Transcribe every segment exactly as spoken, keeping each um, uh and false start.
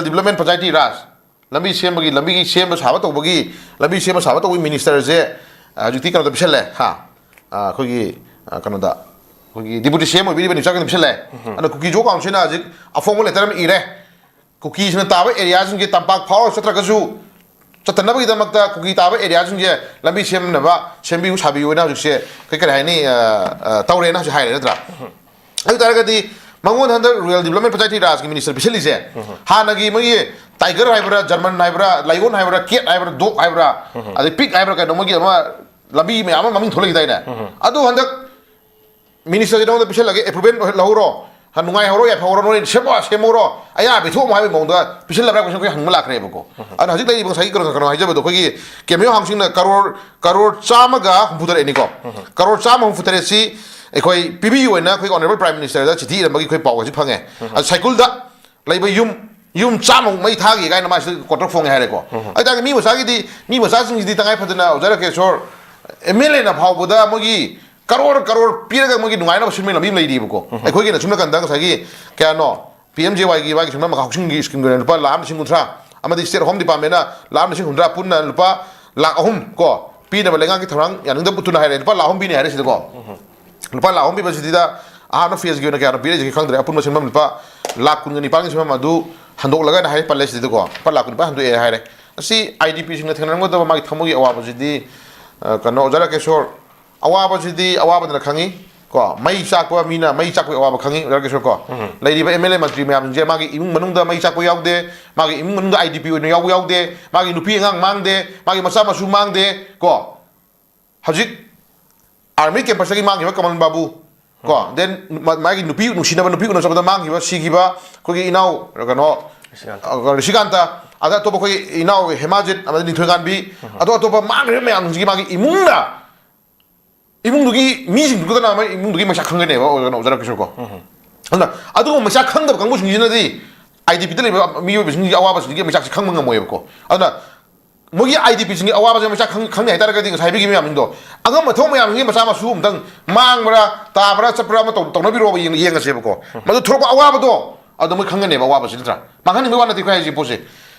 Development panchayati ꯔꯥꯖ, ꯂꯝꯕꯤ ꯁꯦꯝꯕꯒꯤ, ꯂꯝꯕꯤꯒꯤ ꯁꯦꯝꯕ ꯁꯥꯕ ꯇꯧꯕꯒꯤ, ꯂꯝꯕꯤ ꯁꯦꯝꯕ ꯁꯥꯕ ꯇꯧꯕꯒꯤ ꯃꯤꯅꯤꯁꯇꯔꯁꯦ, ꯑ, ꯍꯧꯖꯤꯛꯇꯤ ꯀꯩꯅꯣꯗ ꯄꯤꯁꯜꯂꯦ, ꯍꯥ? ꯑ, ꯑꯩꯈꯣꯏꯒꯤ, ꯑ, ꯀꯩꯅꯣꯗ, ꯑꯩꯈꯣꯏꯒꯤ ꯗꯤꯄꯨꯇꯤ ꯁꯤ ꯑꯦꯝ ꯑꯣꯏꯕꯤꯔꯤꯕ ꯅꯤꯆꯥꯒꯤ ꯄꯤꯁꯜꯂꯦ꯫ ꯑꯗꯣ ꯀꯨꯀꯤ ꯖꯣ ꯀꯥꯎꯟꯁꯤꯜꯅ ꯍꯧꯖꯤꯛ ꯑꯐꯣꯡꯕ ꯂꯦꯇꯔ ꯑꯃ ꯏꯔꯦ꯫ ꯀꯨꯀꯤꯁꯤꯡꯅ ꯇꯥꯕ ꯑꯦꯔꯤꯌꯥꯁꯤꯡꯁꯦ, ꯇꯝꯄꯥꯛ ꯐꯥꯎꯔ ꯆꯠꯇ꯭ꯔꯒꯁꯨ, ꯆꯠꯇꯅꯕꯒꯤꯗꯃꯛꯇ ꯀꯨꯀꯤ ꯇꯥꯕ ꯑꯦꯔꯤꯌꯥꯁꯤꯡꯁꯦ ꯂꯝꯕꯤ ꯁꯦꯝꯅꯕ, ꯁꯦꯝꯕꯤꯌꯨ ꯁꯥꯕꯤꯌꯨꯅ ꯍꯧꯖꯤꯛꯁꯦ ꯑꯩꯈꯣꯏ, ꯀꯔꯤ ꯍꯥꯏꯅꯤ, ꯑ, ꯑ, ꯇꯧꯔꯦꯅ ꯍꯧꯖꯤꯛ ꯍꯥꯏꯔꯦ, ꯅꯠꯇ꯭ꯔꯥ? ꯑꯗꯨ ꯑꯣꯏ ꯇꯥꯔꯒꯗꯤ ꯃꯉꯣꯟꯗ ꯍꯟꯗꯛ ꯔꯨꯔꯦꯜ ꯗꯤꯕ꯭ꯂꯞꯃꯦꯟ ꯄꯟꯆꯥꯌꯇꯤ ꯔꯥꯖꯀꯤ ꯃꯤꯅꯤꯁꯇꯔ ꯄꯤꯁꯜꯂꯤꯁꯦ, ꯍꯥꯟꯅꯒꯤ ꯃꯣꯏꯒꯤ ꯇꯥꯏꯒꯔ ꯍꯥꯏꯕ꯭ꯔꯥ, ꯖꯔꯃꯟ ꯍꯥꯏꯕ꯭ꯔꯥ, ꯂꯥꯏꯑꯣꯟ ꯍꯥꯏꯕ꯭ꯔꯥ, ꯀꯦꯠ ꯍꯥꯏꯕ꯭ꯔꯥ, ꯗꯣꯛ ꯍꯥꯏꯕ꯭ꯔꯥ, ꯑꯗꯩ ꯄꯤꯛ ꯍꯥꯏꯕ꯭ꯔꯥ, ꯀꯩꯅꯣ, ꯃꯣꯏꯒꯤ ꯑꯃ ꯂꯝꯕꯤ ꯃꯌꯥꯝ ꯑꯃ ꯃꯃꯤꯡ ꯊꯣꯛꯂꯛꯈꯤꯗꯥꯏꯅꯦ? ꯑꯗꯨ ꯍꯟꯗꯛ ꯃꯤꯅꯤꯁꯇꯔꯁꯦ ꯅꯉꯣꯟꯗ ꯄꯤꯁꯜꯂꯒꯦ, ꯑꯦꯄ꯭ꯔꯨꯚꯦꯜ ꯂꯧꯍꯧꯔꯣ, ꯍ, ꯅꯨꯡꯉꯥꯏꯍꯧꯔꯣ, ꯌꯥꯏꯐꯍꯧꯔꯣ, ꯅꯣꯏ ꯁꯦꯝꯃꯣ, ꯁꯦꯝꯍꯧꯔꯣ, ꯑꯌꯥꯕ ꯄꯤꯊꯣꯛꯑꯝꯃꯣ ꯍꯥꯏꯕꯒꯤ ꯃꯑꯣꯡꯗ ꯄꯤꯁꯜꯂꯕ꯭ꯔꯥ ꯀꯣꯏꯁꯟ ꯑꯩꯈꯣꯏ ꯍꯪꯕ ꯂꯥꯛꯈ꯭ꯔꯦꯕꯀꯣ꯫ ꯑꯗꯨꯅ ꯍꯧꯖꯤꯛ ꯂꯩꯔꯤꯕ ꯉꯁꯥꯏꯒꯤ ꯀꯩꯅꯣ, ꯀꯩꯅꯣ ꯍꯥꯏꯖꯕꯗꯣ, ꯑꯩꯈꯣꯏꯒꯤ ꯀꯦꯃꯤꯑꯣ ꯍꯥꯎꯁꯤꯡꯅ ꯀꯔꯣꯔ, ꯀꯔꯣꯔ ꯆꯥꯝꯃꯒ ꯍꯨꯝꯐꯨ ꯇꯔꯦꯠꯅꯤꯀꯣ꯫ ꯀꯔꯣꯔ ꯆꯥꯝꯃ ꯍꯨꯝꯐꯨ ꯇꯔꯦꯠꯁꯤ ꯑꯩꯈꯣꯏ ꯄꯤꯕꯤꯌꯨ ꯍꯥꯏꯅ ꯑꯩꯈꯣꯏ ꯑꯣꯅꯔꯦꯕꯜ ꯄ꯭ꯔꯥꯏꯝ ꯃꯤꯅꯤꯁꯇꯔꯗ ꯆꯤꯊꯤ ꯏꯔꯝꯕꯒꯤ ꯑꯩꯈꯣꯏ ꯄꯥꯎ ꯑꯁꯤ ꯐꯪꯉꯦ꯫ ꯑꯗꯨ ꯁꯥꯏꯀꯨꯜꯗ ꯂꯩꯕ ꯌꯨꯝ, ꯌꯨꯝ ꯆꯥꯝꯃꯃꯨꯛ ꯃꯩ ꯊꯥꯈꯤ ꯀꯥꯏꯅ ꯃꯥꯁꯤ ꯀꯣꯟꯇ꯭ꯔꯦꯛ ꯐꯣꯡꯉꯦ ꯍꯥꯏꯔꯦꯀꯣ꯫ ꯑꯗꯨ ꯇꯥꯔꯗꯤ ꯃꯤ ꯃꯆꯥꯒꯤꯗꯤ, ꯃꯤ ꯃꯆꯥꯁꯤꯡꯁꯤꯗꯤ ꯇꯉꯥꯏ ꯐꯗꯅ ꯑꯣꯖꯥ ꯔꯥꯀꯦꯁꯣꯔ, ꯑꯦꯝ ꯑꯦꯜ ꯑꯦꯅ ꯐꯥꯎꯕꯗ ꯃꯣꯏꯒꯤ ꯀꯔꯣꯔ ꯀꯔꯣꯔ ꯄꯤꯔꯒ ꯃꯣꯏꯒꯤ ꯅꯨꯡꯉꯥꯏꯅꯕ ꯁꯤꯟꯕꯒꯤ ꯂꯝꯕꯤ ꯑꯃ ꯂꯩꯔꯤꯕꯀꯣ꯫ ꯑꯩꯈꯣꯏꯒꯤꯅ ꯁꯨꯝ ꯅꯥꯀꯟꯗ ꯉꯁꯥꯏꯒꯤ ꯀꯌꯥꯅꯣ, ꯄꯤ ꯑꯦꯝ ꯖꯦ ꯋꯥꯏꯒꯤ, ꯃꯥꯒꯤ ꯁꯨꯝ ꯃꯈꯥ ꯍꯥꯎꯁꯤꯡꯒꯤ ꯁ꯭ꯀꯤꯝꯒꯤ ꯑꯣꯏꯅ ꯂꯨꯄꯥ ꯂꯥꯈ ꯑꯃ ꯂꯤꯁꯤꯡ ꯀꯨꯟꯊ꯭ꯔꯥ, ꯑꯃꯗꯤ ꯁ꯭ꯇꯦꯠ ꯍꯣꯝ ꯗꯤꯄꯥꯔꯠꯃꯦꯟꯅ ꯂꯥꯈ ꯑꯃ ꯂꯤꯁꯤꯡ ꯍꯨꯝꯗ꯭ꯔꯥ, ꯄꯨꯟꯅ ꯂꯨꯄꯥ ꯂꯥꯈ ꯑꯍꯨꯝ ꯀꯣ ꯄꯤꯅꯕ ꯂꯩꯉꯥꯛꯀꯤ ꯊꯧꯔꯥꯡ ꯌꯥꯅꯤꯡꯗꯕ ꯎꯠꯇꯨꯅ ꯍꯥꯏꯔꯦ꯫ ꯂꯨꯄꯥ ꯂꯥꯈ ꯑꯍꯨꯝ ꯄꯤꯅꯤ ꯍꯥꯏꯔꯦ ꯁꯤꯗꯀꯣ꯫ ꯂꯨꯄꯥ ꯂꯥꯈ ꯑꯍꯨꯝ ꯄꯤꯕꯁꯤꯗ ꯑꯍꯥꯟꯕ ꯐꯦꯖꯀꯤ ꯑꯣꯏꯅ ꯀꯌꯥꯅꯣ ꯄꯤꯔꯛꯏꯁꯦ ꯈꯪꯗ꯭ꯔꯦ꯫ ꯑꯄꯨꯟꯕ ꯁꯦꯟꯐꯝ ꯂꯨꯄꯥ ꯂꯥꯈ ꯀꯨꯟꯒ ꯅꯤꯄꯥꯟꯒꯤ ꯁꯦꯟꯐꯝ ꯑꯗꯨ ꯍꯟꯗꯣꯛꯂꯒꯅ ꯍꯥꯏ ꯄꯜꯂꯦ ꯁꯤꯗꯀꯣ꯫ ꯂꯨꯄꯥ ꯂꯥꯈ ꯀꯨꯟ ꯅꯤꯄꯥꯟ ꯍꯟꯗꯣꯛꯑꯦ ꯍꯥꯏꯔꯦ꯫ ꯑꯁꯤ ꯑꯥꯏ ꯗꯤ ꯄꯤꯁꯤꯡꯅ ꯊꯦꯡꯅꯔꯝꯒꯗꯕ ꯃꯥꯒꯤ ꯊꯃꯣꯏꯒꯤ ꯑꯋꯥꯕꯁꯤꯗꯤ, ꯑ, ꯀꯩꯅꯣ, ꯑꯣꯖꯥ ꯔꯥꯀꯦꯁꯣꯔ, ꯑꯋꯥꯕꯁꯤꯗꯤ ꯑꯋꯥꯕꯗꯅ ꯈꯪꯉꯤ꯫ ꯀꯣ, ꯃꯩ ꯆꯥꯛꯄ ꯃꯤꯅ ꯃꯩ ꯆꯥꯛꯄꯒꯤ ꯑꯋꯥꯕ ꯈꯪꯉꯤ, ꯑꯣꯖꯥ ꯔꯥꯀꯦꯁꯣꯔ ꯀꯣ꯫ ꯂꯩꯔꯤꯕ ꯑꯦꯝ ꯑꯦꯜ ꯑꯦ ꯃꯟꯇ꯭ꯔꯤ ꯃꯌꯥꯝꯁꯤꯡꯁꯦ ꯃꯥꯒꯤ ꯏꯃꯨꯡ ꯃꯅꯨꯡꯗ ꯃꯩ ꯆꯥꯛꯄ ꯌꯥꯎꯗꯦ, ꯃꯥꯒꯤ ꯏꯃꯨꯡ ꯃꯅꯨꯡꯗ ꯑꯥꯏ ꯗꯤ ꯄꯤ ꯑꯣꯏꯅ ꯌꯥꯎꯕ ꯌꯥꯎꯗꯦ, ꯃꯥꯒꯤ ꯅꯨꯄꯤ ꯑꯉꯥꯡ ꯃꯥꯡꯗꯦ, ꯃꯥꯒꯤ ꯃꯆꯥ ꯃꯁꯨ ꯃꯥꯡꯗꯦ ꯀꯣ꯫ ꯍꯧꯖꯤꯛ ꯑꯥꯔꯃꯤ ꯀꯦꯝꯄꯁꯇꯒꯤ ꯃꯥꯡꯈꯤꯕ ꯀꯃꯜ ꯕꯥꯕꯨ ꯀꯣ, ꯗꯦꯟ ꯃꯥꯒꯤ ꯅꯨꯄꯤ, ꯅꯨꯡꯁꯤꯅꯕ ꯅꯨꯄꯤ ꯎꯅ ꯆꯠꯄꯗ ꯃꯥꯡꯈꯤꯕ, ꯁꯤꯈꯤꯕ ꯑꯩꯈꯣꯏꯒꯤ ꯏꯅꯥꯎ ꯀꯩꯅꯣ, ꯔꯤꯁꯤꯀꯥꯟꯇ꯫ ꯑ, ꯔꯤꯁꯤꯀꯥꯟꯇ, ꯑꯗ ꯑꯇꯣꯞꯄ ꯑꯩꯈꯣꯏꯒꯤ ꯏꯅꯥꯎ ꯍꯦꯃꯥꯖꯤꯠ ꯑꯃꯗꯤ ꯅꯤꯡꯊꯣꯏꯉꯥꯟꯕꯤ, ꯑꯇꯣꯞ ꯑꯇꯣꯞꯄ ꯃꯥꯡꯈ꯭ꯔꯤꯕ ꯃꯌꯥꯝꯁꯤꯡꯁꯤ ꯃꯥꯒꯤ ꯏꯃꯨꯡꯅ, ꯏꯃꯨꯡꯗꯨꯒꯤ ꯃꯤꯁꯤꯡꯗꯨꯗꯅ ꯑꯃ ꯏꯃꯨꯡꯗꯨꯒꯤ ꯃꯩꯁꯥ ꯈꯪꯒꯅꯦꯕ, ꯑꯣꯖꯥ ꯀꯩꯅꯣ, ꯑꯣꯖꯥ ꯔꯥꯀꯦꯁꯣꯔ ꯀꯣ꯫ ꯑꯗꯨꯅ ꯑꯗꯨꯒꯨꯝꯕ ꯃꯩꯁꯥ ꯈꯪꯗꯕ ꯀꯥꯡꯕꯨꯁꯤꯡꯁꯤꯅꯗꯤ ꯑꯥꯏ ꯗꯤ ꯄꯤꯗ ꯂꯩꯕ ꯃꯤꯑꯣꯏꯕꯁꯤꯡꯒꯤ ꯑꯋꯥꯕꯁꯤꯡꯒꯤ ꯃꯩꯁꯥꯛꯁꯤ ꯈꯪꯕ ꯉꯝꯃꯣꯏꯕꯀꯣ꯫ ꯑꯗꯨꯅ ꯃꯣꯏꯒꯤ ꯑꯥꯏ ꯗꯤ ꯄꯤꯁꯤꯡꯒꯤ ꯑꯋꯥꯕꯁꯦ ꯃꯩꯁꯥ ꯈꯪ-, ꯈꯪꯅꯤ ꯍꯥꯏꯇꯥꯔꯒꯗꯤ ꯉꯁꯥꯏ ꯍꯥꯏꯕꯤꯈꯤꯕ ꯃꯌꯥꯝꯁꯤꯡꯗꯣ, ꯑꯉꯝꯕ ꯊꯕꯛ ꯃꯌꯥꯝꯁꯤꯡꯒꯤ ꯃꯆꯥ ꯃꯁꯨ ꯑꯃꯨꯛꯇꯪ ꯃꯥꯡꯕ꯭ꯔꯥ, ꯇꯥꯕ꯭ꯔꯥ, ꯆꯠꯄ꯭ꯔꯥ ꯑꯃ ꯇꯧ-, ꯇꯧꯅꯕꯤꯔꯣꯕ, ꯌꯦꯡ-, ꯌꯦꯡꯉꯁꯦꯕꯀꯣ꯫ ꯃꯗꯨ ꯊꯣꯛꯂꯛꯄ ꯑꯋꯥꯕꯗꯣ ꯑꯗꯣ ꯃꯣꯏ ꯈꯪꯒꯅꯦꯕ ꯑꯋꯥꯕꯁꯤ, ꯅꯠꯇ꯭ꯔꯥ? ꯃꯥꯡꯍꯟꯅꯤꯡꯕꯒꯤ ꯋꯥ ꯅꯠꯇꯦ ꯑꯩꯈꯣꯏ ꯍꯥꯏꯁꯤ ꯄꯣꯠꯁꯦ꯫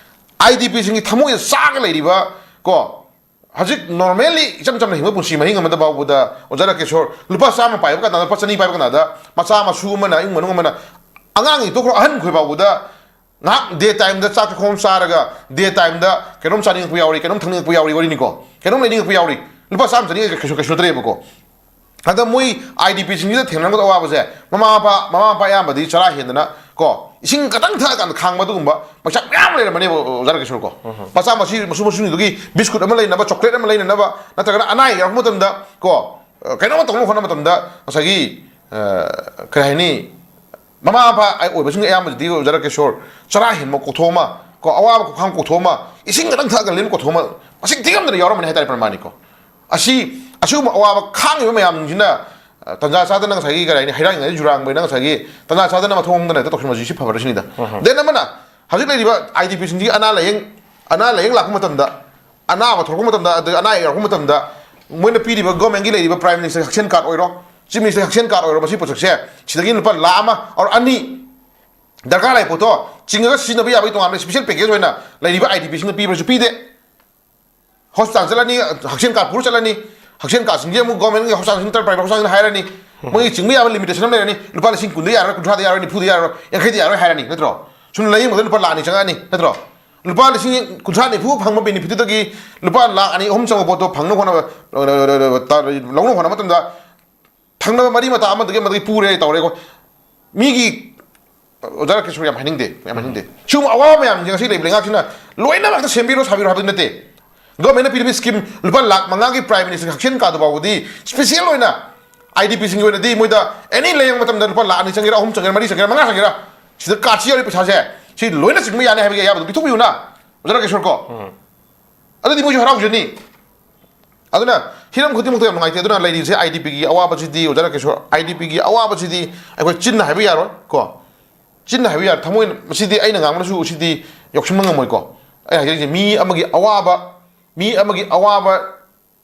ꯑꯥꯏ ꯗꯤ ꯄꯤꯁꯤꯡꯒꯤ ꯊꯃꯣꯏꯗ ꯆꯥꯒ ꯂꯩꯔꯤꯕ, ꯀꯣ, ꯍꯧꯖꯤꯛ normally ꯏꯆꯝ ꯆꯝꯅ ꯍꯤꯡꯕ ꯄꯨꯟꯁꯤ ꯃꯍꯤꯡ ꯑꯃꯗ ꯐꯥꯎꯕꯗ, ꯑꯣꯖꯥ ꯔꯥꯀꯦꯁꯣꯔ, ꯂꯨꯄꯥ ꯆꯥꯝꯃ ꯄꯥꯏꯕ ꯀꯅꯥꯗ, ꯂꯨꯄꯥ ꯆꯅꯤ ꯄꯥꯏꯕ ꯀꯅꯥꯗ, ꯃꯆꯥ ꯃꯁꯨ ꯑꯃꯅ, ꯏꯃꯨꯡ ꯃꯅꯨꯡ ꯑꯃꯅ, ꯑꯉꯥꯡꯒꯤ ꯇꯣꯛꯈ꯭ꯔꯣ, ꯑꯍꯟ ꯑꯩꯈꯣꯏ ꯐꯥꯎꯕꯗ ꯉꯥꯏꯍꯥꯛ day time ꯗ ꯆꯥꯛ ꯆꯥꯛꯈꯣꯝ ꯆꯥꯔꯒ, day time ꯗ ꯀꯩꯅꯣꯝ ꯆꯥꯅꯤꯡꯉꯛꯄ ꯌꯥꯎꯔꯤ, ꯀꯩꯅꯣꯝ ꯊꯛꯅꯤꯡꯉꯛꯄ ꯌꯥꯎꯔꯤ, ꯋꯥꯔꯤꯅꯤꯀꯣ, ꯀꯩꯅꯣꯝ ꯂꯩꯅꯤꯡꯉꯛꯄ ꯌꯥꯎꯔꯤ꯫ ꯂꯨꯄꯥ ꯆꯥꯝꯃ ꯆꯅꯤ ꯀꯩꯁꯨ, ꯀꯩꯁꯨ ꯅꯠꯇ꯭ꯔꯦꯕꯀꯣ꯫ ꯍꯟꯗꯛ ꯃꯣꯏ ꯑꯥꯏ ꯗꯤ ꯄꯤꯁꯤꯡꯁꯤꯗ ꯊꯦꯡꯅꯔꯝꯒꯗꯕ ꯑꯋꯥꯕꯁꯦ, ꯃꯃꯥ ꯃꯄꯥ, ꯃꯃꯥ ꯃꯄꯥ ꯑꯌꯥꯝꯕꯗꯤ ꯆꯔꯥ ꯍꯦꯟꯗꯅ, ꯀꯣ, ꯏꯁꯤꯡ ꯈꯇꯪ ꯊꯛꯑꯀꯥꯟꯗ ꯈꯥꯡꯕ, ꯑꯗꯨꯒꯨꯝꯕ ꯃꯆꯥꯛ ꯃꯌꯥꯝ ꯂꯩꯔꯝꯃꯅꯦꯕ, ꯑꯣꯖꯥ ꯔꯥꯀꯦꯁꯣꯔ, ꯀꯣ꯫ ꯃꯆꯥ ꯃꯁꯤ, ꯃꯁꯨ ꯃꯁꯨꯁꯤꯡꯗꯨꯒꯤ ꯕꯤꯁꯀꯨꯠ ꯑꯃ ꯂꯩꯅꯕ, ꯆꯣꯀ꯭ꯂꯦꯠ ꯑꯃ ꯂꯩꯅꯅꯕ, ꯅꯠꯇ꯭ꯔꯒꯅ ꯑꯅꯥ ꯑꯌꯦꯛ ꯌꯥꯎꯔꯛꯄ ꯃꯇꯝꯗ, ꯀꯣ, ꯑ, ꯀꯩꯅꯣꯝꯃ ꯇꯧꯅꯕ ꯍꯣꯠꯅꯕ ꯃꯇꯝꯗ ꯉꯁꯥꯏꯒꯤ, ꯑ, ꯀꯩ ꯍꯥꯏꯅꯤ, ꯃꯃꯥ ꯃꯄꯥ ꯑꯣꯏꯕꯁꯤꯡ ꯑꯌꯥꯝꯕꯁꯤꯗꯤ, ꯑꯣꯖꯥ ꯔꯥꯀꯦꯁꯣꯔ, ꯆꯔꯥ ꯍꯦꯟꯕ ꯀꯣꯛꯊꯣꯛ ꯑꯃ, ꯀꯣ, ꯑꯋꯥꯕ ꯈꯣꯡꯈꯥꯡ ꯀꯣꯛꯊꯣꯛ ꯑꯃ, ꯏꯁꯤꯡ ꯈꯛꯇꯪ ꯊꯛꯑꯒ ꯂꯦꯟꯕ ꯀꯣꯛꯊꯣꯛ ꯑꯃ ꯃꯁꯤꯡ ꯊꯤꯉꯝꯗꯅ ꯌꯥꯎꯔꯝꯃꯅꯤ ꯍꯥꯏꯇꯥꯔꯦ, ꯄ꯭ꯔꯃꯥꯅꯤꯀꯣ꯫ ꯑꯁꯤ, ꯑꯁꯤꯒꯨꯝꯕ ꯑꯋꯥꯕ ꯈꯥꯡꯉꯤꯕ ꯃꯌꯥꯝꯁꯤꯡꯁꯤꯅ, ꯑ, ꯇꯟꯖꯥ ꯆꯥꯗꯅ ꯉꯁꯥꯏꯒꯤ, ꯀꯔꯤ ꯍꯥꯏꯅꯤ, ꯍꯩꯔꯥꯡ ꯍꯩꯔꯥꯡ ꯖꯨꯔꯥꯡꯕꯩꯅ ꯉꯁꯥꯏꯒꯤ ꯇꯟꯖꯥ ꯆꯥꯗꯅ ꯃꯊꯣꯡ ꯈꯪꯗꯅ ꯍꯦꯛꯇ ꯇꯧꯁꯤꯟꯕꯁꯤ, ꯁꯤ ꯐꯕ꯭ꯔꯥ ꯁꯤꯅꯤꯗ꯫ Then ꯑꯃꯅ, ꯍꯧꯖꯤꯛ ꯂꯩꯔꯤꯕ ꯑꯥꯏ ꯗꯤ ꯄꯤꯁꯤꯡꯁꯤꯒꯤ ꯑꯅꯥ ꯂꯥꯏꯌꯦꯡ, ꯑꯅꯥ ꯂꯥꯏꯌꯦꯡ ꯂꯥꯛꯄ ꯃꯇꯝꯗ, ꯑꯅꯥꯕ ꯊꯣꯛꯂꯛꯄ ꯃꯇꯝꯗ, ꯑꯗ ꯑꯅꯥ ꯑꯌꯦꯛ ꯌꯥꯎꯔꯛꯄ ꯃꯇꯝꯗ, ꯃꯣꯏꯅ ꯄꯤꯔꯤꯕ government ꯀꯤ ꯂꯩꯔꯤꯕ Prime Minister ꯍꯛꯁꯦꯜ card ꯑꯣꯏꯔꯣ, Chief Minister ꯍꯛꯁꯦꯜ card ꯑꯣꯏꯔꯣ, ꯃꯁꯤ ꯄꯣꯠꯁꯛꯁꯦ ꯁꯤꯗꯒꯤ ꯂꯨꯄꯥ ꯂꯥꯈ ꯑꯃ or ꯑꯅꯤ ꯗꯔꯀꯥꯔ ꯂꯩ ꯄꯣꯠꯇꯣ ꯆꯤꯡꯉꯒ ꯁꯤꯖꯤꯟꯅꯕ ꯌꯥꯕꯒꯤ ꯇꯣꯉꯥꯟꯕ special package ꯑꯣꯏꯅ ꯂꯩꯔꯤꯕ ꯑꯥꯏ ꯗꯤ ꯄꯤꯁꯤꯡꯗ ꯄꯤꯕ꯭ꯔꯁꯨ ꯄꯤꯗꯦ꯫ Hospital ꯆꯠꯂꯅꯤ, ꯍꯛꯁꯦꯜ card ꯄꯨꯔ ꯆꯠꯂꯅꯤ, ꯍꯛꯁꯦꯜ card ꯁꯤꯡꯁꯦ ꯑꯃꯨꯛ government ꯀꯤ hospital ꯁꯤꯡ ꯅꯠꯇ꯭ꯔ private hospital ꯁꯤꯡ ꯍꯥꯏꯔꯅꯤ, ꯃꯣꯏꯒꯤ ꯆꯤꯡꯕ ꯌꯥꯕ limitation ꯑꯃ ꯂꯩꯔꯅꯤ, ꯂꯨꯄꯥ ꯂꯤꯁꯤꯡ ꯀꯨꯟꯗ ꯌꯥꯔꯣꯏ, ꯀꯨꯟꯊ꯭ꯔꯥꯗ ꯌꯥꯔꯣꯏ, ꯅꯤꯐꯨꯗ ꯌꯥꯔꯣꯏ, ꯌꯥꯡꯈꯩꯗ ꯌꯥꯔꯣꯏ ꯍꯥꯏꯔꯅꯤ, ꯅꯠꯇ꯭ꯔꯣ? ꯁꯨꯝ ꯂꯥꯏꯌꯦꯡꯕꯗ ꯂꯨꯄꯥ ꯂꯥꯈ ꯑꯅꯤ ꯆꯪꯉꯛꯑꯅꯤ, ꯅꯠꯇ꯭ꯔꯣ? ꯂꯨꯄꯥ ꯂꯤꯁꯤꯡ ꯀꯨꯟꯊ꯭ꯔꯥ ꯅꯤꯐꯨ ꯐꯪꯕ benefit ꯇꯨꯗꯒꯤ ꯂꯨꯄꯥ ꯂꯥꯈ ꯑꯅꯤ ꯑꯍꯨꯝ ꯆꯪꯕ ꯄꯣꯠꯇꯣ ꯐꯪꯅꯕ ꯍꯣꯠꯅꯕ, ꯂꯧꯅꯕ ꯍꯣꯠꯅꯕ ꯃꯇꯝꯗ ꯊꯪꯅꯕ ꯃꯔꯤ ꯃꯇꯥ ꯑꯃꯗꯒꯤ ꯑꯃꯗꯒꯤ ꯄꯨꯔꯦ ꯇꯧꯔꯦꯀꯣ꯫ ꯃꯤꯒꯤ, ꯑꯣꯖꯥ ꯔꯥꯀꯦꯁꯣꯔ, ꯌꯥꯝ ꯍꯥꯏꯅꯤꯡꯗꯦ, ꯌꯥꯝ ꯍꯥꯏꯅꯤꯡꯗꯦ꯫ ꯁꯤꯒꯨꯝꯕ ꯑꯋꯥꯕ ꯃꯌꯥꯝꯁꯦ ꯉꯁꯤ ꯂꯩꯕ ꯂꯩꯉꯥꯛꯁꯤꯅ ꯂꯣꯏꯅꯃꯛꯇ ꯁꯦꯝꯕꯤꯔꯣ ꯁꯥꯕꯤꯔꯣ ꯍꯥꯏꯕꯗꯤ ꯅꯠꯇꯦ꯫ Government ꯅ ꯄꯤꯔꯤꯕ scheme ꯂꯨꯄꯥ ꯂꯥꯈ ꯃꯉꯥꯒꯤ Prime Minister ꯍꯛꯁꯦꯜ card ꯗꯨ ꯐꯥꯎꯕꯗꯤ special ꯑꯣꯏꯅ ꯑꯥꯏ ꯗꯤ ꯄꯤ ꯁꯤꯡꯒꯤ ꯑꯣꯏꯅꯗꯤ ꯃꯣꯏꯗ any ꯂꯥꯏꯌꯦꯡꯕ ꯃꯇꯝꯗ ꯂꯨꯄꯥ ꯂꯥꯈ ꯑꯅꯤ ꯆꯪꯒꯦꯔꯥ, ꯑꯍꯨꯝ ꯆꯪꯒꯦꯔꯥ, ꯃꯔꯤ ꯆꯪꯒꯦꯔꯥ, ꯃꯉꯥ ꯆꯪꯒꯦꯔꯥ, ꯁꯤꯗ card ꯁꯤ ꯌꯥꯎꯔꯤ ꯄꯩꯁꯥꯁꯦ, ꯁꯤ ꯂꯣꯏꯅ ꯆꯤꯡꯕ ꯌꯥꯅꯤ ꯍꯥꯏꯕꯒꯤ ꯑꯌꯥꯕꯗꯨ ꯄꯤꯊꯣꯛꯄꯤꯌꯨꯅ, ꯑꯣꯖꯥ ꯔꯥꯀꯦꯁꯣꯔ, ꯀꯣ꯫ ꯑꯗꯨꯗꯤ ꯃꯣꯏꯁꯨ ꯍꯔꯥꯎꯖꯅꯤ꯫ ꯑꯗꯨꯅ ꯍꯤꯔꯝ ꯈꯨꯗꯤꯡꯃꯛꯇ ꯌꯥꯝ ꯅꯨꯡꯉꯥꯏꯇꯦ꯫ ꯑꯗꯨꯅ ꯂꯩꯔꯤꯁꯦ ꯑꯥꯏ ꯗꯤ ꯄꯤ ꯒꯤ ꯑꯋꯥꯕꯁꯤꯗꯤ, ꯑꯣꯖꯥ ꯔꯥꯀꯦꯁꯣꯔ, ꯑꯥꯏ ꯗꯤ ꯄꯤ ꯒꯤ ꯑꯋꯥꯕꯁꯤꯗꯤ ꯑꯩꯈꯣꯏ ꯆꯤꯟꯅ ꯍꯥꯏꯕ ꯌꯥꯔꯣꯏ, ꯀꯣ꯫ ꯆꯤꯟꯅ ꯍꯥꯏꯕ ꯌꯥꯔꯣꯏ꯫ ꯊꯃꯣꯏ, ꯃꯁꯤꯗꯤ ꯑꯩꯅ ꯉꯥꯡꯕꯅꯁꯨ ꯁꯤꯗꯤ ꯌꯧꯁꯤꯟꯕ ꯉꯝꯃꯣꯏꯀꯣ꯫ ꯑꯩ ꯍꯥꯏꯖꯔꯤꯁꯦ, ꯃꯤ ꯑꯃꯒꯤ ꯑꯋꯥꯕ, ꯃꯤ ꯑꯃꯒꯤ ꯑꯋꯥꯕ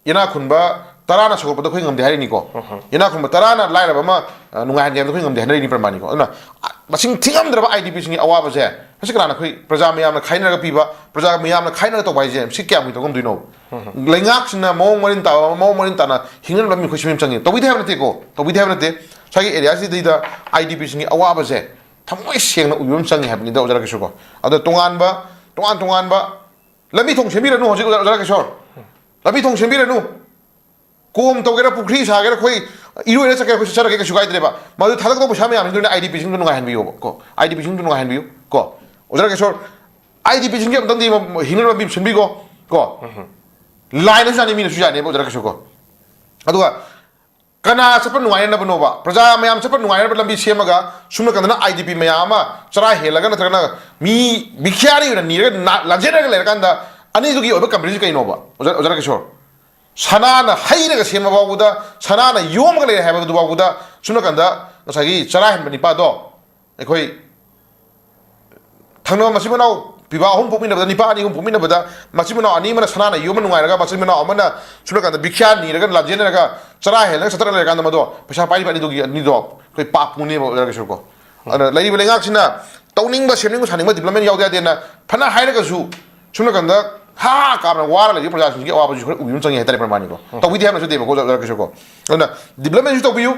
ꯏꯅꯥꯛ ꯈꯨꯟꯕ ꯇꯔꯥꯅ ꯁꯧꯒꯠꯄꯗ ꯑꯩꯈꯣꯏ ꯉꯝꯗꯦ ꯍꯥꯏꯔꯤꯅꯤꯀꯣ꯫ ꯏꯅꯥꯛ ꯈꯨꯟꯕ ꯇꯔꯥꯅ ꯂꯥꯏꯔꯕ ꯑꯃ, ꯑ, ꯅꯨꯡꯉꯥꯏꯍꯟꯒꯦ ꯍꯥꯏꯕꯗ ꯑꯩꯈꯣꯏ ꯉꯝꯗꯦ ꯍꯥꯏꯅꯔꯤꯅꯤ, ꯄ꯭ꯔꯃꯥꯅꯤꯀꯣ꯫ ꯑꯗꯨꯅ, ꯑ, ꯃꯁꯤꯡ ꯊꯤꯉꯝꯗ꯭ꯔꯕ ꯑꯥꯏ ꯗꯤ ꯄꯤꯁꯤꯡꯒꯤ ꯑꯋꯥꯕꯁꯦ ꯃꯁꯤ ꯀꯅꯥꯅ ꯑꯩꯈꯣꯏ ꯄ꯭ꯔꯖꯥ ꯃꯌꯥꯝꯅ ꯈꯥꯏꯅꯔꯒ ꯄꯤꯕ, ꯄ꯭ꯔꯖꯥ ꯃꯌꯥꯝꯅ ꯈꯥꯏꯅꯔꯒ ꯇꯧꯕ ꯍꯥꯏꯁꯦ ꯃꯁꯤ ꯀꯌꯥꯝ ꯀꯨꯏꯅ ꯇꯧꯉꯝꯗꯣꯏꯅꯣ? ꯂꯩꯉꯥꯛꯁꯤꯅ ꯃꯑꯣꯡ ꯃꯔꯤꯟ ꯇꯥꯕ, ꯃꯑꯣꯡ ꯃꯔꯤꯟ ꯇꯥꯅ ꯍꯤꯡꯅꯅꯕ ꯂꯝꯕꯤ ꯑꯩꯈꯣꯏ ꯁꯦꯝꯕ ꯆꯪꯉꯤ꯫ ꯇꯧꯕꯤꯗꯦ ꯍꯥꯏꯕ ꯅꯠꯇꯦꯀꯣ, ꯇꯧꯕꯤꯗꯦ ꯍꯥꯏꯕ ꯅꯠꯇꯦ꯫ ꯉꯁꯥꯏꯒꯤ ꯑꯦꯔꯤꯌꯥꯁꯤꯗꯩꯗ ꯑꯥꯏ ꯗꯤ ꯄꯤꯁꯤꯡꯒꯤ ꯑꯋꯥꯕꯁꯦ ꯊꯃꯣꯏ ꯁꯦꯡꯅ ꯎꯕꯤꯕ ꯑꯃ ꯆꯪꯉꯤ ꯍꯥꯏꯕꯅꯤꯗ, ꯑꯣꯖꯥ ꯔꯥꯀꯦꯁꯣꯔꯀꯣ꯫ ꯑꯗꯣ ꯇꯣꯉꯥꯟꯕ, ꯇꯣꯉꯥꯟ ꯇꯣꯉꯥꯟꯕ ꯂꯝꯕꯤ ꯊꯣꯡ ꯁꯦꯝꯕꯤꯔꯅꯨ ꯍꯧꯖꯤꯛ, ꯑꯣꯖꯥ ꯔꯥꯀꯦꯁꯣꯔ꯫ ꯂꯝꯕꯤ ꯊꯣꯡ ꯁꯦꯝꯕꯤꯔꯅꯨ꯫ ꯀꯣꯝ ꯇꯧꯒꯦꯔꯥ, ꯄꯨꯈ꯭ꯔꯤ ꯁꯥꯒꯦꯔꯥ, ꯑꯩꯈꯣꯏ ꯏꯔꯣꯏꯔ ꯆꯠꯀꯦꯔꯥ, ꯑꯩꯈꯣꯏ ꯆꯠꯆꯔꯒꯦ, ꯀꯩꯁꯨ ꯀꯥꯏꯗ꯭ꯔꯦꯕ꯫ ꯃꯗꯨ ꯊꯥꯗꯛꯇꯧꯕ ꯄꯩꯁꯥ ꯃꯌꯥꯝꯁꯤꯡꯗꯨꯅ ꯑꯥꯏ ꯗꯤ ꯄꯤꯁꯤꯡꯗꯨ ꯅꯨꯡꯉꯥꯏꯍꯟꯕꯤꯌꯣꯕ ꯀꯣ, ꯑꯥꯏ ꯗꯤ ꯄꯤꯁꯤꯡꯗꯨ ꯅꯨꯡꯉꯥꯏꯍꯟꯕꯤꯌꯨ ꯀꯣ꯫ ꯑꯣꯖꯥ ꯔꯥꯀꯦꯁꯣꯔ, ꯑꯥꯏ ꯗꯤ ꯄꯤꯁꯤꯡꯒꯤ ꯑꯃꯇꯪꯗꯤ ꯍꯤꯡꯅꯕ ꯂꯝꯕꯤ ꯁꯤꯟꯕꯤꯀꯣ ꯀꯣ꯫ ꯂꯥꯏꯅꯁꯨ ꯌꯥꯅꯤ, ꯃꯤꯅꯁꯨ ꯌꯥꯅꯦꯕ, ꯑꯣꯖꯥ ꯔꯥꯀꯦꯁꯣꯔ ꯀꯣ꯫ ꯑꯗꯨꯒ ꯀꯅꯥ ꯆꯠꯄ ꯅꯨꯡꯉꯥꯏꯅꯅꯕꯅꯣꯕ? ꯄ꯭ꯔꯖꯥ ꯃꯌꯥꯝ ꯆꯠꯄ ꯅꯨꯡꯉꯥꯏꯅꯕ ꯂꯝꯕꯤ ꯁꯦꯝꯃꯒ ꯁꯨꯝ ꯅꯥꯀꯟꯗꯅ ꯑꯥꯏ ꯗꯤ ꯄꯤ ꯃꯌꯥꯝ ꯑꯃ ꯆꯔꯥ ꯍꯦꯜꯂꯒ ꯅꯠꯇ꯭ꯔꯒꯅ ꯃꯤ ꯚꯤꯈ꯭ꯌꯥꯔꯤ ꯑꯣꯏꯅ ꯅꯤꯔꯒ ꯅꯥ-, ꯂꯥꯟꯖꯦꯟꯅꯔꯒ ꯂꯩꯔꯀꯥꯟꯗ ꯑꯅꯤꯗꯨꯒꯤ ꯑꯣꯏꯕ ꯀꯝꯄꯦꯔꯤꯖꯟ ꯀꯩꯅꯣꯕ, ꯑꯣꯖꯥ, ꯑꯣꯖꯥ ꯔꯥꯀꯦꯁꯣꯔ? ꯁꯅꯥꯅ ꯍꯩꯔꯒ ꯁꯦꯝꯕ ꯐꯥꯎꯕꯗ, ꯁꯅꯥꯅ ꯌꯣꯝꯃꯒ ꯂꯩꯔꯦ ꯍꯥꯏꯕꯗꯨ ꯐꯥꯎꯕꯗ ꯁꯨꯝ ꯅꯥꯀꯟꯗ ꯉꯁꯥꯏꯒꯤ ꯆꯔꯥ ꯍꯦꯟꯕ ꯅꯤꯄꯥꯗꯣ ꯑꯩꯈꯣꯏ ꯊꯪꯅꯕ ꯃꯆꯤꯟ ꯃꯅꯥꯎ ꯄꯤꯕꯥ ꯑꯍꯨꯝ ꯄꯣꯛꯃꯤꯟꯅꯕꯗ, ꯅꯤꯄꯥ ꯑꯅꯤ ꯑꯍꯨꯝ ꯄꯣꯛꯃꯤꯟꯅꯕꯗ, ꯃꯆꯤꯟ ꯃꯅꯥꯎ ꯑꯅꯤ ꯑꯃꯅ ꯁꯅꯥꯅ ꯌꯣꯝꯕ ꯅꯨꯡꯉꯥꯏꯔꯒ, ꯃꯆꯤꯟ ꯃꯅꯥꯎ ꯑꯃꯅ ꯁꯨꯝ ꯅꯥꯀꯟꯗ ꯚꯤꯈ꯭ꯌꯥ ꯅꯤꯔꯒ ꯂꯥꯟꯖꯦꯟꯅꯔꯒ ꯆꯔꯥ ꯍꯦꯜꯂꯒ ꯆꯠꯇ꯭ꯔꯒ ꯂꯩꯔꯀꯥꯟꯗ ꯃꯗꯣ ꯄꯩꯁꯥ ꯄꯥꯏꯔꯤꯕ ꯑꯅꯤꯗꯨꯒꯤ, ꯑꯅꯤꯗꯣ ꯑꯩꯈꯣꯏ ꯄꯥꯞ ꯄꯨꯅꯦꯕ, ꯑꯣꯖꯥ ꯔꯥꯀꯦꯁꯣꯔꯀꯣ꯫ ꯑꯗꯨꯅ ꯂꯩꯔꯤꯕ ꯂꯩꯉꯥꯛꯁꯤꯅ ꯇꯧꯅꯤꯡꯕ, ꯁꯦꯝꯅꯤꯡꯕ, ꯁꯥꯅꯤꯡꯕ ꯗꯤꯕ꯭ꯂꯞꯃꯦꯟ ꯌꯥꯎꯗ ꯌꯥꯗꯦꯅ ꯐꯅ ꯍꯥꯏꯔꯒꯁꯨ, ꯁꯨꯝ ꯅꯥꯀꯟꯗ ꯍꯥ ꯍꯥ ꯀꯥꯝꯅ ꯋꯥꯔ ꯂꯩꯔꯤꯕ ꯄ꯭ꯔꯖꯥꯁꯤꯡꯁꯤꯒꯤ ꯑꯋꯥꯕꯁꯤꯁꯨ ꯈꯔ ꯎꯕꯤꯕ ꯑꯃ ꯆꯪꯉꯤ ꯍꯥꯏꯇꯥꯔꯦ, ꯄ꯭ꯔꯃꯥꯅꯤꯀꯣ꯫ ꯇꯧꯕꯤꯗꯦ ꯍꯥꯏꯕ ꯅꯠꯆꯗꯦꯕꯀꯣ, ꯑꯣꯖꯥ ꯔꯥꯀꯦꯁꯣꯔꯀꯣ꯫ ꯑꯗꯨꯅ ꯗꯤꯕ꯭ꯂꯞꯃꯦꯟꯁꯨ ꯇꯧꯕꯤꯌꯨ,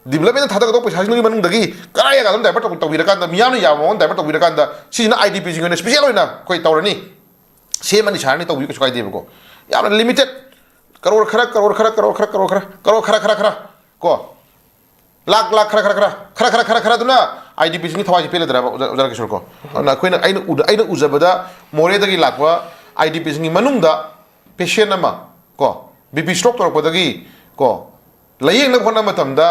ꯗꯤꯕ꯭ꯂꯞꯃꯦꯟꯗ ꯊꯥꯗꯒꯗꯧꯕ ꯄꯩꯁꯥꯁꯤꯡꯗꯨꯒꯤ ꯃꯅꯨꯡꯗꯒꯤ ꯀꯗꯥꯏ ꯖꯒꯥꯗ ꯑꯗꯨꯝ ꯗꯥꯏꯚꯔꯠ ꯇꯧ-, ꯇꯧꯕꯤꯔꯀꯥꯟꯗ, ꯃꯤꯌꯥꯝꯅ ꯌꯥꯕ ꯃꯑꯣꯡꯗ ꯗꯥꯏꯚꯔꯠ ꯇꯧꯕꯤꯔꯀꯥꯟꯗ, ꯁꯤꯁꯤꯅ ꯑꯥꯏ ꯗꯤ ꯄꯤꯁꯤꯡꯒꯤ ꯑꯣꯏꯅ ꯁ꯭ꯄꯤꯁꯦꯜ ꯑꯣꯏꯅ ꯑꯩꯈꯣꯏ ꯇꯧꯔꯅꯤ, ꯁꯦꯝꯃꯅꯤ, ꯁꯥꯔꯅꯤ, ꯇꯧꯕꯤꯌꯨ, ꯀꯩꯁꯨ ꯀꯥꯏꯗꯦꯕꯀꯣ꯫ ꯌꯥꯝꯅ ꯂꯤꯃꯤꯇꯦꯠ, ꯀꯔꯣꯔ ꯈꯔ, ꯀꯔꯣꯔ ꯈꯔ, ꯀꯔꯣꯔ ꯈꯔ, ꯀꯔꯣꯔ ꯈꯔ, ꯀꯔꯣꯔ ꯈꯔ, ꯈꯔ, ꯈꯔ, ꯀꯣ, ꯂꯥꯛ, ꯂꯥꯛ ꯈꯔ, ꯈꯔ, ꯈꯔ, ꯈꯔ, ꯈꯔ, ꯈꯔ, ꯈꯔ ꯑꯗꯨꯅ ꯑꯥꯏ ꯗꯤ ꯄꯤꯁꯤꯡꯒꯤ ꯊꯋꯥꯏꯁꯦ ꯄꯦꯜꯂꯗ꯭ꯔꯕ, ꯑꯣꯖꯥ, ꯑꯣꯖꯥ ꯔꯥꯀꯦꯁꯣꯔꯀꯣ? ꯑꯗꯨꯅ ꯑꯩꯈꯣꯏꯅ, ꯑꯩꯅ ꯎꯗ-, ꯑꯩꯅ ꯎꯖꯕꯗ ꯃꯣꯔꯦꯗꯒꯤ ꯂꯥꯛꯄ ꯑꯥꯏ ꯗꯤ ꯄꯤꯁꯤꯡꯒꯤ ꯃꯅꯨꯡꯗ ꯄꯦꯁꯦꯟ ꯑꯃ ꯀꯣ, ꯕꯤ ꯄꯤ ꯁ꯭ꯇ꯭ꯔꯣꯛ ꯇꯧꯔꯛꯄꯗꯒꯤ ꯀꯣ, ꯂꯥꯌꯦꯡꯅꯕ ꯍꯣꯠꯅꯕ ꯃꯇꯝꯗ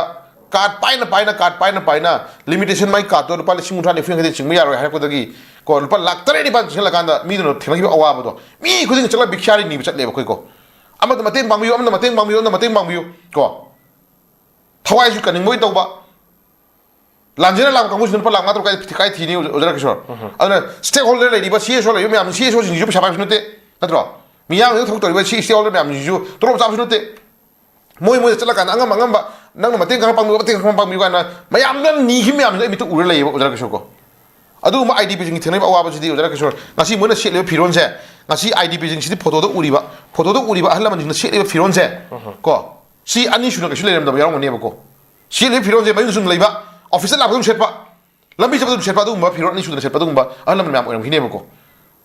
ꯀꯥꯔꯗ ꯄꯥꯏꯅ ꯄꯥꯏꯅ, ꯀꯥꯔꯗ ꯄꯥꯏꯅ ꯄꯥꯏꯅ, ꯂꯤꯃꯤꯇꯦꯁꯟ ꯃꯥꯏ ꯀꯥꯔꯗꯇꯣ ꯂꯨꯄꯥ ꯂꯤꯁꯤꯡ ꯀꯨꯟꯊ꯭ꯔꯥ ꯅꯤꯐꯨ ꯌꯥꯡꯈꯩꯗꯒꯤ ꯆꯤꯡꯕ ꯌꯥꯔꯣꯏ ꯍꯥꯏꯔꯛꯄꯗꯒꯤ ꯀꯣ, ꯂꯨꯄꯥ ꯂꯥꯛ ꯇꯔꯦꯠ ꯅꯤꯄꯥꯜ ꯆꯪꯁꯤꯜꯂꯀꯥꯟꯗ ꯃꯤꯗꯨꯅ ꯊꯦꯡꯅꯈꯤꯕ ꯑꯋꯥꯕꯗꯣ ꯃꯤ ꯈꯨꯗꯤꯡ ꯆꯠꯂꯒ ꯚꯤꯈ꯭ꯌꯥꯔꯤ ꯅꯤꯕ ꯆꯠꯂꯦꯕ ꯑꯩꯈꯣꯏ ꯀꯣ꯫ ꯑꯃꯗ ꯃꯇꯦꯡ ꯄꯥꯡꯕꯤꯌꯨ, ꯑꯃꯗ ꯃꯇꯦꯡ ꯄꯥꯡꯕꯤꯌꯨ, ꯑꯃꯗ ꯃꯇꯦꯡ ꯄꯥꯡꯕꯤꯌꯨ ꯀꯣ꯫ ꯊꯋꯥꯏꯁꯨ ꯀꯟꯅꯤꯡꯕ ꯑꯣꯏꯅ ꯇꯧꯕ꯫ ꯂꯥꯟꯖꯦꯟꯅ ꯂꯥꯛꯄ ꯀꯥꯡꯕꯨꯁꯤꯅ ꯂꯨꯄꯥ ꯂꯥꯛ ꯃꯉꯥ ꯇꯔꯨꯛ ꯀꯥꯏ, ꯀꯥꯏ ꯊꯤꯅꯤ, ꯑꯣꯖꯥ ꯔꯥꯀꯦꯁꯣꯔ? ꯑꯗꯨꯅ ꯁ꯭ꯇꯦꯛ ꯍꯣꯜꯗꯔ ꯂꯩꯔꯤꯕ ꯁꯤ ꯑꯦꯁ ꯑꯣ ꯂꯩꯔꯤꯕ ꯃꯌꯥꯝ, ꯁꯤ ꯑꯦꯁ ꯑꯣꯁꯤꯡꯁꯤꯁꯨ ꯄꯩꯁꯥ ꯄꯥꯏꯕꯁꯨ ꯅꯠꯇꯦ, ꯅꯠꯇ꯭ꯔꯣ? ꯃꯤꯌꯥꯝꯁꯤꯡꯗ ꯊꯕꯛ ꯇꯧꯔꯤꯕ ꯁꯤ ꯁ꯭ꯇꯦꯛ ꯍꯣꯜꯗꯔ ꯃꯌꯥꯝꯁꯤꯡꯁꯤꯁꯨ ꯇꯣꯂꯣꯞ ꯆꯥꯕꯁꯨ ꯅꯠꯇꯦ꯫ ꯃꯣꯏ ꯃꯣꯏꯗ ꯆꯠꯂꯀꯥꯟꯗ ꯑꯉꯝ ꯑꯉꯝꯕ ꯅꯪꯅ ꯃꯇꯦꯡ ꯈꯔ ꯄꯥꯡꯕꯤꯌꯨ, ꯃꯇꯦꯡ ꯈꯔ ꯄꯥꯡꯕꯤꯌꯨ ꯀꯥꯏꯅ ꯃꯌꯥꯝꯅ ꯅꯤꯈꯤꯕ ꯃꯌꯥꯝꯁꯤꯡꯗꯣ ꯑꯩ ꯃꯤꯠꯇ ꯎꯔ ꯂꯩꯌꯦꯕ, ꯑꯣꯖꯥ ꯔꯥꯀꯦꯁꯣꯔ ꯀꯣ꯫ ꯑꯗꯨꯒꯨꯝꯕ IDPꯁꯤꯡꯒꯤ ꯊꯦꯡꯅꯔꯤꯕ ꯑꯋꯥꯕꯁꯤꯗꯤ, ꯑꯣꯖꯥ ꯔꯥꯀꯦꯁꯣꯔ, ꯉꯁꯤ ꯃꯣꯏꯅ ꯁꯦꯠꯂꯤꯕ ꯐꯤꯔꯣꯜꯁꯦ, ꯉꯁꯤ IDPꯁꯤꯡꯁꯤꯗꯤ ꯐꯣꯇꯣꯗ ꯎꯔꯤꯕ, ꯐꯣꯇꯣꯗ ꯎꯔꯤꯕ ꯑꯍꯜ ꯂꯃꯟꯁꯤꯡꯅ ꯁꯦꯠꯂꯤꯕ ꯐꯤꯔꯣꯜꯁꯦ ꯀꯣ, ꯁꯤ ꯑꯅꯤ ꯁꯨꯅ ꯀꯩꯁꯨ ꯂꯩꯔꯝꯗꯕ ꯌꯥꯎꯔꯝꯒꯅꯦꯕꯀꯣ꯫ ꯁꯦꯠꯂꯤꯕ ꯐꯤꯔꯣꯜꯁꯦ ꯃꯌꯨꯝꯗ ꯁꯨꯝ ꯂꯩꯕ, ꯑꯣꯐꯤꯁꯇ ꯂꯥꯛꯄꯗ ꯑꯗꯨꯝ ꯁꯦꯠꯄ, ꯂꯝꯕꯤ ꯆꯠꯄꯗ ꯑꯗꯨꯝ ꯁꯦꯠꯄ, ꯑꯗꯨꯒꯨꯝꯕ ꯐꯤꯔꯣꯜ ꯑꯅꯤ ꯁꯨꯗꯅ ꯁꯦꯠꯄ, ꯑꯗꯨꯒꯨꯝꯕ ꯑꯍꯜ ꯂꯃꯟ ꯃꯌꯥꯝ ꯑꯣꯏꯔꯝꯈꯤꯅꯦꯕꯀꯣ꯫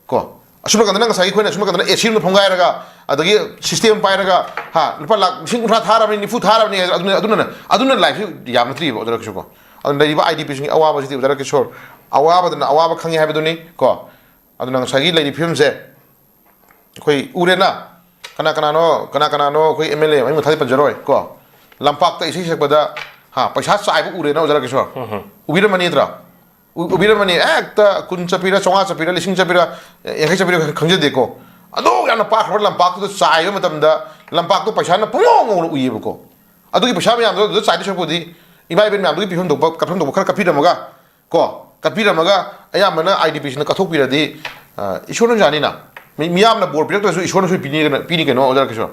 ꯀꯣ, ꯑꯁꯨꯝ ꯀꯥꯟꯗꯅ ꯉꯁꯥꯏꯒꯤ ꯑꯩꯈꯣꯏꯅ ꯑꯁꯨꯝ ꯀꯥꯟꯗꯅ AC ꯑꯃ ꯐꯝꯒꯥꯏꯔꯒ, ꯑꯗꯒꯤ ꯁꯤꯁꯇꯦꯝ ꯄꯥꯏꯔꯒ, ꯍꯥ, ꯂꯨꯄꯥ ꯂꯥꯛ ꯂꯤꯁꯤꯡ ꯀꯨꯟꯊ꯭ꯔꯥ ꯊꯥꯔꯕꯅꯤ, ꯅꯤꯐꯨ ꯊꯥꯔꯕꯅꯤ, ꯑꯗꯨꯅ, ꯑꯗꯨꯅ, ꯑꯗꯨꯅ ꯂꯥꯏꯐꯁꯤ ꯌꯥꯝ ꯅꯠꯇ꯭ꯔꯤꯕ, ꯑꯣꯖꯥ ꯔꯥꯀꯦꯁꯣꯔ ꯀꯣ꯫ ꯑꯗꯨꯅ ꯂꯩꯔꯤꯕ IDPꯁꯤꯡꯒꯤ ꯑꯋꯥꯕꯁꯤꯗꯤ, ꯑꯣꯖꯥ ꯔꯥꯀꯦꯁꯣꯔ, ꯑꯋꯥꯕꯗꯅ ꯑꯋꯥꯕ ꯈꯪꯉꯤ ꯍꯥꯏꯕꯗꯨꯅꯤ ꯀꯣ꯫ ꯑꯗꯨꯅ ꯉꯁꯥꯏꯒꯤ ꯂꯩꯔꯤꯕ ꯐꯤꯕꯝꯁꯦ ꯑꯩꯈꯣꯏ ꯎꯔꯦꯅ, ꯀꯅꯥ ꯀꯅꯥꯅꯣ, ꯀꯅꯥ ꯀꯅꯥꯅꯣ ꯑꯩꯈꯣꯏ MLA ꯃꯃꯤꯡ ꯃꯊꯥꯗꯤ ꯄꯟꯖꯔꯣꯏ ꯀꯣ, ꯂꯝꯄꯥꯛꯇ ꯏꯁꯩ ꯁꯛꯄꯗ, ꯍꯥ, ꯄꯩꯁꯥ ꯆꯥꯏꯕ ꯎꯔꯦꯅ, ꯑꯣꯖꯥ ꯔꯥꯀꯦꯁꯣꯔ? ꯎꯕꯤꯔꯝꯃꯅꯤ ꯅꯠꯇ꯭ꯔꯥ? ꯎ-, ꯎꯕꯤꯔꯝꯃꯅꯤ꯫ ꯍꯦꯛꯇ ꯀꯨꯟ ꯆꯠꯄꯤꯔ, ꯆꯥꯝꯃꯉꯥ ꯆꯠꯄꯤꯔ, ꯂꯤꯁꯤꯡ ꯆꯠꯄꯤꯔ, ꯌꯥꯡꯈꯩ ꯆꯠꯄꯤꯔ ꯈꯪꯖꯗꯦꯀꯣ꯫ ꯑꯗꯨ ꯌꯥꯝꯅ ꯄꯥꯛꯈ꯭ꯔꯕ ꯂꯝꯄꯥꯛꯇꯨꯗ ꯆꯥꯏꯕ ꯃꯇꯝꯗ ꯂꯝꯄꯥꯛꯇꯣ ꯄꯩꯁꯥꯅ ꯄꯨꯡꯉꯧ ꯉꯧꯅ ꯎꯏꯌꯦꯕꯀꯣ꯫ ꯑꯗꯨꯒꯤ ꯄꯩꯁꯥ ꯃꯌꯥꯝꯗꯣ ꯑꯗꯨꯗ ꯆꯥꯏꯗꯣꯏ ꯁꯔꯨꯛꯄꯨꯗꯤ ꯏꯃꯥ ꯏꯕꯦꯟ ꯃꯌꯥꯝꯗꯨꯒꯤ ꯄꯤꯐꯝ ꯊꯣꯛꯄ, ꯀꯠꯐꯝ ꯊꯣꯛꯄ ꯈꯔ ꯀꯠꯄꯤꯔꯝꯃꯒ ꯀꯣ, ꯀꯠꯄꯤꯔꯝꯃꯒ ꯑꯌꯥꯝꯕꯅ IDPꯁꯤꯡꯅ ꯀꯠꯊꯣꯛꯄꯤꯔꯗꯤ, ꯑ, ꯏꯁꯣꯔꯅꯁꯨ ꯌꯥꯅꯤꯅ꯫ ꯃꯤ-, ꯃꯤꯌꯥꯝꯅ ꯕꯣꯔ ꯄꯤꯔꯛꯇ꯭ꯔꯁꯨ ꯏꯁꯣꯔꯅꯁꯨ ꯄꯤꯅꯤ ꯀꯩꯅꯣ, ꯄꯤꯅꯤ ꯀꯩꯅꯣ, ꯑꯣꯖꯥ ꯔꯥꯀꯦꯁꯣꯔ꯫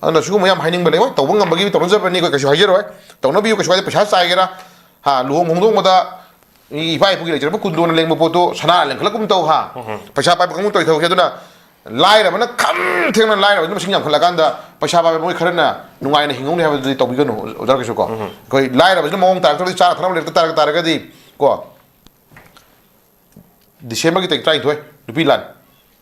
ꯑꯗꯨꯅ ꯁꯤꯒꯨꯝꯕ ꯌꯥꯝ ꯍꯥꯏꯅꯤꯡꯕ ꯂꯩ꯫ ꯍꯣꯏ, ꯇꯧꯕ ꯉꯝꯕꯒꯤ ꯇꯧꯅꯖꯕꯅꯤ, ꯑꯩꯈꯣꯏ ꯀꯩꯁꯨ ꯍꯥꯏꯖꯔꯣꯏ꯫ ꯇꯧꯅꯕꯤꯌꯨ, ꯀꯩꯁꯨ ꯀꯥꯏꯗꯦ꯫ ꯄꯩꯁꯥ ꯆꯥꯏꯒꯦꯔꯥ, ꯍꯥ, ꯂꯨꯍꯣꯡ ꯈꯣꯡꯗꯣꯡꯕꯗ ꯃꯤ ꯏꯄꯥ ꯏꯄꯨꯒꯤ ꯂꯩꯖꯔꯝꯕ ꯀꯨꯟꯗꯣꯅ ꯂꯦꯡꯕ ꯄꯣꯠꯇꯣ ꯁꯅꯥ ꯂꯦꯡꯈꯠꯂꯛꯀꯨꯝ ꯇꯧ, ꯍꯥ? ꯄꯩꯁꯥ ꯄꯥꯏꯕ ꯀꯥꯡꯕꯨ ꯇꯧꯊꯣꯛꯀꯦ꯫ ꯑꯗꯨꯅ ꯂꯥꯏꯔꯕꯅ ꯈꯝ ꯊꯦꯡꯅ ꯂꯥꯏꯔꯕꯅ ꯃꯁꯤꯡ ꯌꯥꯝꯈꯠꯂꯛꯀꯥꯟꯗ ꯄꯩꯁꯥ ꯄꯥꯏꯕ ꯃꯣꯏ ꯈꯔꯅ ꯅꯨꯡꯉꯥꯏꯅ ꯍꯤꯡꯍꯧꯅꯤ ꯍꯥꯏꯕꯗꯨꯗꯤ ꯇꯧꯕꯤꯒꯅꯨ, ꯑꯣꯖꯥ ꯔꯥꯀꯦꯁꯣꯔ ꯀꯣ꯫ ꯑꯩꯈꯣꯏ ꯂꯥꯏꯔꯕꯁꯤꯅ ꯃꯑꯣꯡ ꯇꯥꯔꯛꯇ꯭ꯔꯒꯗꯤ, ꯆꯥꯅ ꯊꯛꯅꯕ ꯂꯩꯔꯛꯇ ꯇꯥꯔꯒ ꯇꯥꯔꯒꯗꯤ ꯀꯣ, ꯗꯤꯁꯦꯝꯕꯔꯒꯤ ꯇꯥꯔꯤꯛ ꯇꯔꯥꯅꯤꯊꯣꯏ, ꯅꯨꯄꯤ ꯂꯥꯟ꯫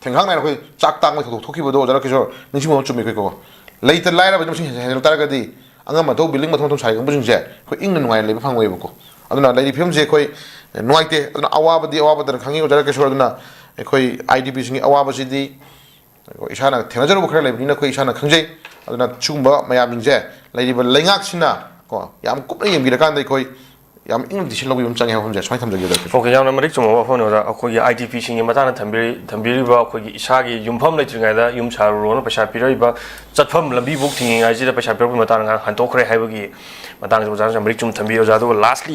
ꯊꯦꯡꯈꯥꯡ ꯅꯥꯏꯅ ꯑꯩꯈꯣꯏ ꯆꯥꯛ ꯇꯥꯡꯕꯒꯤ ꯊꯧꯗꯣꯛ ꯊꯣꯛꯈꯤꯕꯗꯣ, ꯑꯣꯖꯥ ꯔꯥꯀꯦꯁꯣꯔ, ꯅꯤꯡꯁꯤꯡꯕ ꯑꯃ ꯆꯨꯝꯃꯤ ꯑꯩꯈꯣꯏꯀꯣ꯫ ꯂꯩꯇ ꯂꯥꯏꯔꯕꯁꯤꯅ ꯃꯁꯤꯡ ꯍꯦꯟ-, ꯍꯦꯟꯒꯠ ꯇꯥꯔꯒꯗꯤ ꯑꯉꯝ ꯑꯊꯧ building ꯃꯊꯣꯟ ꯃꯊꯣꯟ ꯁꯥꯔꯤ ꯀꯥꯡꯕꯨꯁꯤꯡꯁꯦ ꯑꯩꯈꯣꯏ ꯏꯪꯅ ꯅꯨꯡꯉꯥꯏꯅ ꯂꯩꯕ ꯐꯪꯉꯣꯏꯕꯀꯣ꯫ ꯑꯗꯨꯅ ꯂꯩꯔꯤꯕ ꯐꯤꯕꯝꯁꯦ ꯑꯩꯈꯣꯏ ꯅꯨꯡꯉꯥꯏꯇꯦ꯫ ꯑꯗꯨꯅ ꯑꯋꯥꯕꯗꯤ ꯑꯋꯥꯕꯗꯅ ꯈꯪꯉꯤ, ꯑꯣꯖꯥ ꯔꯥꯀꯦꯁꯣꯔ꯫ ꯑꯗꯨꯅ ꯑꯩꯈꯣꯏ IDPꯁꯤꯡꯒꯤ ꯑꯋꯥꯕꯁꯤꯗꯤ ꯑꯩꯈꯣꯏ ꯏꯁꯥꯅ ꯊꯦꯡꯅꯖꯔꯨꯕ ꯈꯔ ꯂꯩꯕꯅꯤꯅ ꯑꯩꯈꯣꯏ ꯏꯁꯥꯅ ꯈꯪꯖꯩ꯫ ꯑꯗꯨꯅ ꯁꯤꯒꯨꯝꯕ ꯃꯌꯥꯝꯁꯤꯡꯁꯦ ꯂꯩꯔꯤꯕ ꯂꯩꯉꯥꯛꯁꯤꯅ ꯀꯣ, ꯌꯥꯝ ꯀꯨꯞꯅ ꯌꯦꯡꯕꯤꯔꯀꯥꯟꯗ ꯑꯩꯈꯣꯏ ꯌꯥꯝ ꯏꯪꯅ ꯗꯤꯁꯤꯖꯟ ꯂꯧꯕꯤꯕ ꯑꯃ ꯆꯪꯉꯦ ꯍꯥꯏꯕ ꯋꯥꯐꯝꯁꯦ ꯁꯨꯃꯥꯏꯅ ꯊꯝꯖꯒꯦ, ꯗꯣꯛꯇꯔ꯫ OK, ꯌꯥꯝꯅ ꯃꯔꯤꯛ ꯆꯨꯝꯕ ꯋꯥꯐꯝꯅꯤ, ꯑꯣꯖꯥ꯫ ꯑꯩꯈꯣꯏꯒꯤ IDPꯁꯤꯡꯒꯤ ꯃꯇꯥꯡꯗ ꯊꯝꯕꯤꯔꯤ-, ꯊꯝꯕꯤꯔꯤꯕ ꯑꯩꯈꯣꯏꯒꯤ ꯏꯁꯥꯒꯤ ꯌꯨꯝꯐꯝ ꯂꯩꯇ꯭ꯔꯤꯉꯩꯗ ꯌꯨꯝ ꯁꯥꯔꯨꯔꯣꯅ ꯄꯩꯁꯥ ꯄꯤꯔꯛꯏꯕ, ꯆꯠꯐꯝ ꯂꯝꯕꯤꯐꯥꯎ ꯊꯤꯡꯉꯤꯉꯩꯁꯤꯗ ꯄꯩꯁꯥ ꯄꯤꯔꯛꯄꯒꯤ ꯃꯇꯥꯡꯗ ꯉꯥꯏꯍꯥꯛ ꯍꯟꯗꯣꯛꯈ꯭ꯔꯦ ꯍꯥꯏꯕꯒꯤ ꯃꯇꯥꯡꯁꯦ ꯑꯣꯖꯥꯅ ꯌꯥꯝ ꯃꯔꯤꯛ ꯆꯨꯝꯅ ꯊꯝꯕꯤꯔꯤ, ꯑꯣꯖꯥ꯫ ꯑꯗꯨꯒ lastly